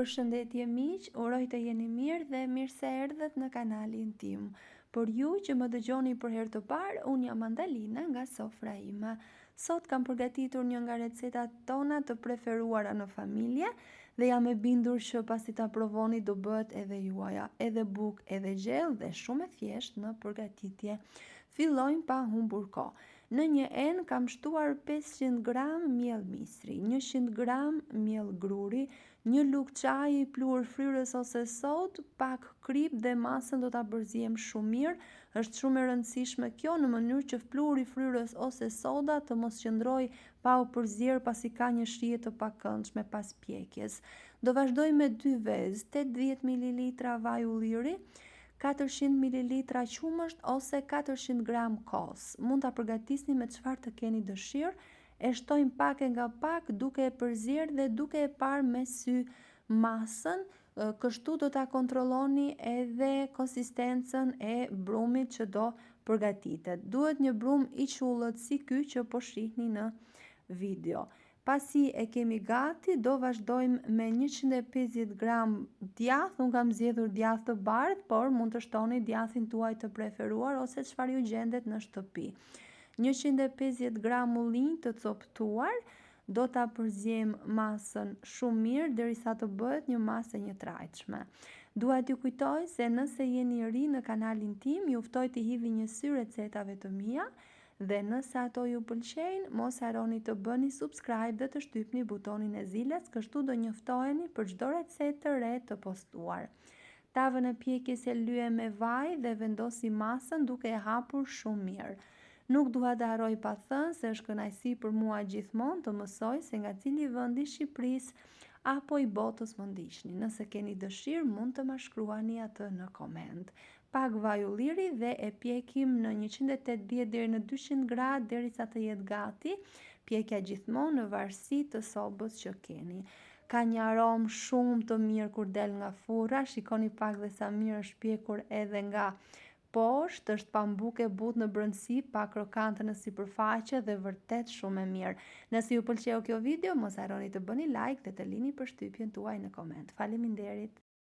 Përshëndetje miq, uroj të jeni mirë dhe mirë se erdhët në kanalin tim. Për ju që më dëgjoni për herë të parë, unë jam Andalina nga Sofra ime. Sot kam përgatitur një nga recetat tona të preferuara në familje dhe jam e bindur që pasi ta provoni do bëhet edhe juaja, edhe bukë, edhe gjellë dhe shumë e thjeshtë në përgatitje. Fillojmë pa humbur kohë. Në një enë kam shtuar 500 gram miell misri, 100 gram miell gruri, një lugë çaji pluhur fryrës ose sodë, pak kripë dhe masën do ta përziejmë shumë mirë. Është shumë e rëndësishme kjo në mënyrë që pluhuri fryrës ose soda të mos qëndrojë pa u përzier pasi ka një shije të pakëndshme pas pjekjes. Do vazhdoj me dy vezë, 80 mililitra vaj ulliri, 400 mililitra qumësht ose 400 gram kos. Mund ta përgatisni me çfarë të keni dëshirë. E shtojmë pak e nga pak duke e përzier dhe duke e parë me sy masën, kështu do ta kontrolloni edhe konsistencën e brumit që do përgatitet. Duhet një brumë i qullët si ky që po shihni në video. Pasi e kemi gati, do vazhdojmë me 150 gram djathë, unë kam zgjedhur djathë të bardhë, por mund të shtoni djathin tuaj të preferuar ose çfarë ju gjendet në shtëpi. 150 gram ullinj të copëtuar, do ta përziejmë masën shumë mirë derisa të bëhet një masë e njëtrajtshme. Dua t'ju kujtoj se nëse jeni i ri në kanalin tim, ju ftoj t'i hidhni një sy recetave të mia Dhe nëse ato ju pëlqejnë, mos harroni të bëni subscribe dhe të shtypni butonin e ziles, kështu do njoftoheni për çdo recetë të re të postuar. Tavën e pjekjes e lyejmë me vaj dhe vendosim masën duke e hapur shumë mirë. Nuk dua të harroj pa thënë se është kënaqësi për mua gjithmonë të mësoj se nga cili vend i Shqipërisë apo i botës më ndiqni. Nëse keni dëshirë mund të ma shkruani atë në koment. Pak vaj ulliri dhe e pjekim në 180 deri në 200 gradë derisa të jetë gati. Pjekja gjithmonë në varësi të sobës që keni. Ka një aromë shumë të mirë kur del nga furra, shikoni pak dhe sa mirë është pjekur edhe nga poshtë, është pambuk e butë në brendësi, pak krokante në sipërfaqe dhe vërtet shumë e mirë. Nëse ju pëlqeu kjo video, mos harroni të bëni like dhe të lini përshtypjen tuaj në koment. Faleminderit!